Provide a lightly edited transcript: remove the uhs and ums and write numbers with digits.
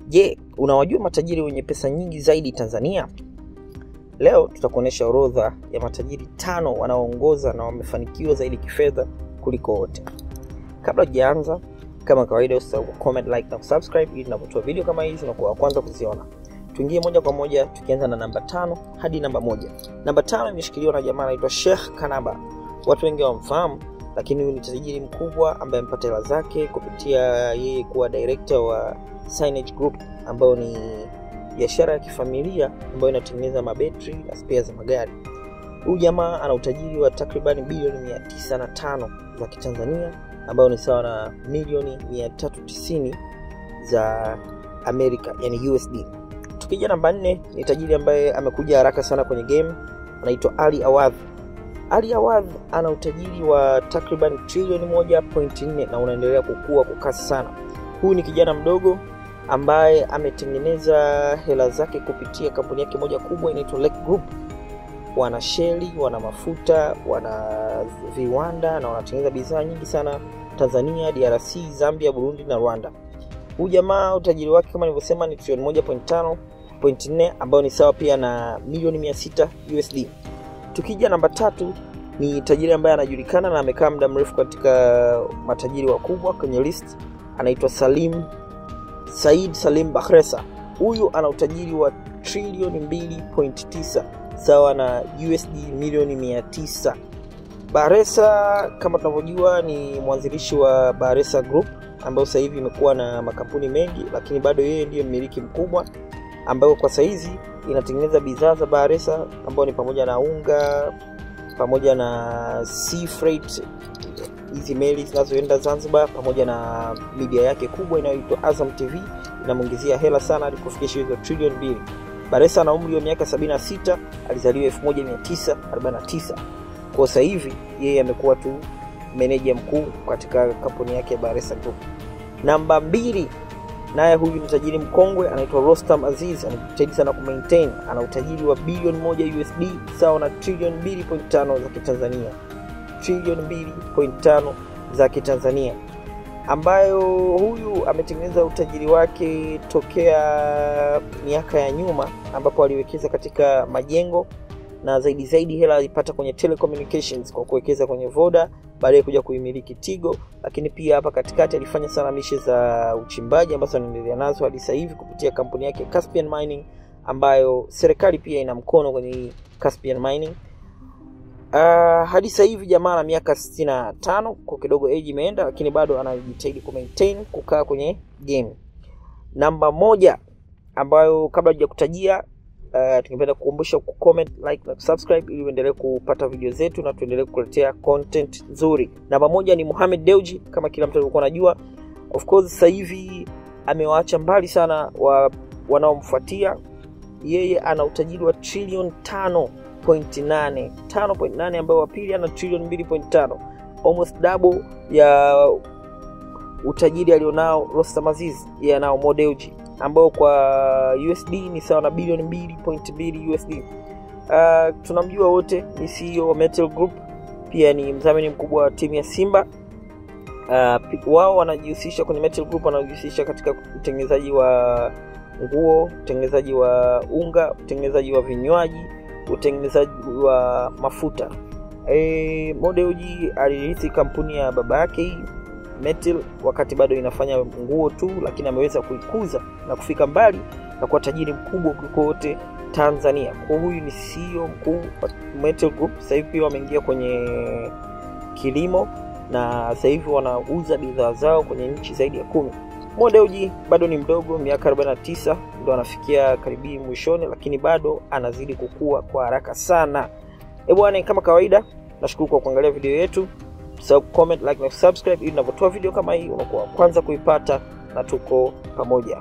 Je, unawajua matajiri wenye pesa nyingi zaidi Tanzania? Leo tutakuonesha orodha ya matajiri 5 wanaoongoza na wamefanikiwa zaidi kifedha kuliko wote. Kabla hujaanza, kama kawaida usisahau comment, like na subscribe ili tunapotoa video kama hizi na kuwa wa kwanza kuziona. Tuingie moja kwa moja tukianza na namba 5 hadi namba 1. Namba 5 imeshikiliwa na jamaa anaitwa Sheikh Kanaba. Watu wengi hawamfahamu, lakini huyu ni tajiri mkubwa ambaye amepata hela zake kupitia yeye kuwa director wa Signage Group, ambayo ni biashara ya kifamilia ambayo inatengeneza mabetri na spare za magari. Huyu jamaa ana utajiri wa takriban bilioni 905 za Kitanzania, ambayo ni sawa na milioni 390 za Amerika, yani USD. Tukija namba 4 ni tajiri ambaye amekuja haraka sana kwenye game, anaitwa Ali Awadh. Ali Awadh ana utajiri wa takriban trilioni 1.4 na unaendelea kukua kwa kasi sana. Huyu ni kijana mdogo ambaye ametengeneza hela zake kupitia kampuni yake moja kubwa inaitwa Lake Group. Wana sheli, wana mafuta, wana viwanda na wanatengeneza bidhaa nyingi sana Tanzania, DRC, Zambia, Burundi na Rwanda. Huyu jamaa utajiri wake kama nilivyosema ni trilioni 1.5.4 ambayo ni sawa pia na milioni 600 USD. Tukija namba 3 ni tajiri ambaye anajulikana na amekaa muda mrefu katika matajiri wakubwa kwenye list, anaitwa Said Salim Bakhresa. Huyu ana utajiri wa trilioni 2.9 sawa na USD milioni 900. Bakhresa kama tunavyojua ni mwanzilishi wa Bakhresa Group ambayo sasa hivi imekuwa na makampuni mengi, lakini bado yeye ndiye mmiliki mkubwa, ambayo kwa saizi inatengeneza bidhaa za Bakhresa ambayo ni pamoja na unga, pamoja na sea freight, hizi meli zinazoenda Zanzibar, pamoja na media yake kubwa inayoitwa Azam TV, inamuingizia hela sana hadi kufikisha hizo trilioni 2. Bakhresa ana umri wa miaka 76, alizaliwa 1949. Kwa sasa hivi yeye amekuwa tu meneja mkuu katika kampuni yake ya Bakhresa Group. Namba 2, naye huyu ni tajiri mkongwe anaitwa Rostam Aziz, anajitahidi sana ku maintain, ana utajiri wa bilioni 1 USD sawa na trilioni 2.5 za Kitanzania. Trilioni 2.5 za Kitanzania, ambayo huyu ametengeneza utajiri wake tokea miaka ya nyuma ambapo aliwekeza katika majengo na zaidi hela alipata kwenye telecommunications kwa kuwekeza kwenye Voda, baadaye kuja kuimiliki Tigo, lakini pia hapa katikati alifanya sana mishe za uchimbaji ambazo anaendelea nazo hadi sasa hivi kupitia kampuni yake Caspian Mining, ambayo serikali pia ina mkono kwenye hii Caspian Mining. Hadi sasa hivi jamaa ana miaka 65, kwa kidogo age imeenda, lakini bado anajitahidi ku maintain kukaa kwenye game. Namba 1 ambayo kabla hujakutajia, tungependa kukumbusha ku comment, like na subscribe ili uendelee kupata video zetu na tuendelee kukuletea content nzuri. Namba 1 ni Mohamed Dewji, kama kila mtu alikuwa anajua. Of course sasa hivi amewaacha mbali sana wanaomfuatia. Yeye ana utajiri wa trilioni 5.8, 5.8 ambayo wa pili ana trilioni 2.5, almost double ya utajiri alionao Rostam Aziz. Yeye anao Mo Dewji ambao kwa USD ni sawa na bilioni 2.2 USD. Tunamjua wote, ni CEO wa Metal Group, pia ni mdhamini mkubwa wa timu ya Simba. Wao wanajihusisha kwenye Metal Group, wanajihusisha katika utengenezaji wa nguo, utengenezaji wa unga, utengenezaji wa vinywaji, utengenezaji wa mafuta. Mo Dewji alirithi kampuni ya baba yake Metal wakati bado inafanya nguo tu, lakini ameweza kuikuza na kufika mbali na kuwa tajiri mkubwa kuliko wote Tanzania. Kwa huyu ni CEO mkuu wa Metal Group. Sasa hivi pia wameingia kwenye kilimo na sasa hivi wanauza bidhaa zao kwenye nchi zaidi ya 10. Mo Dewji bado ni mdogo, miaka 49 ndio anafikia karibia mwishoni, lakini bado anazidi kukua kwa haraka sana. Bwana, kama kawaida nashukuru kwa kuangalia video yetu. So comment, like na subscribe ili tunapotoa video kama hii unakuwa wa kwanza kuipata, na tuko pamoja.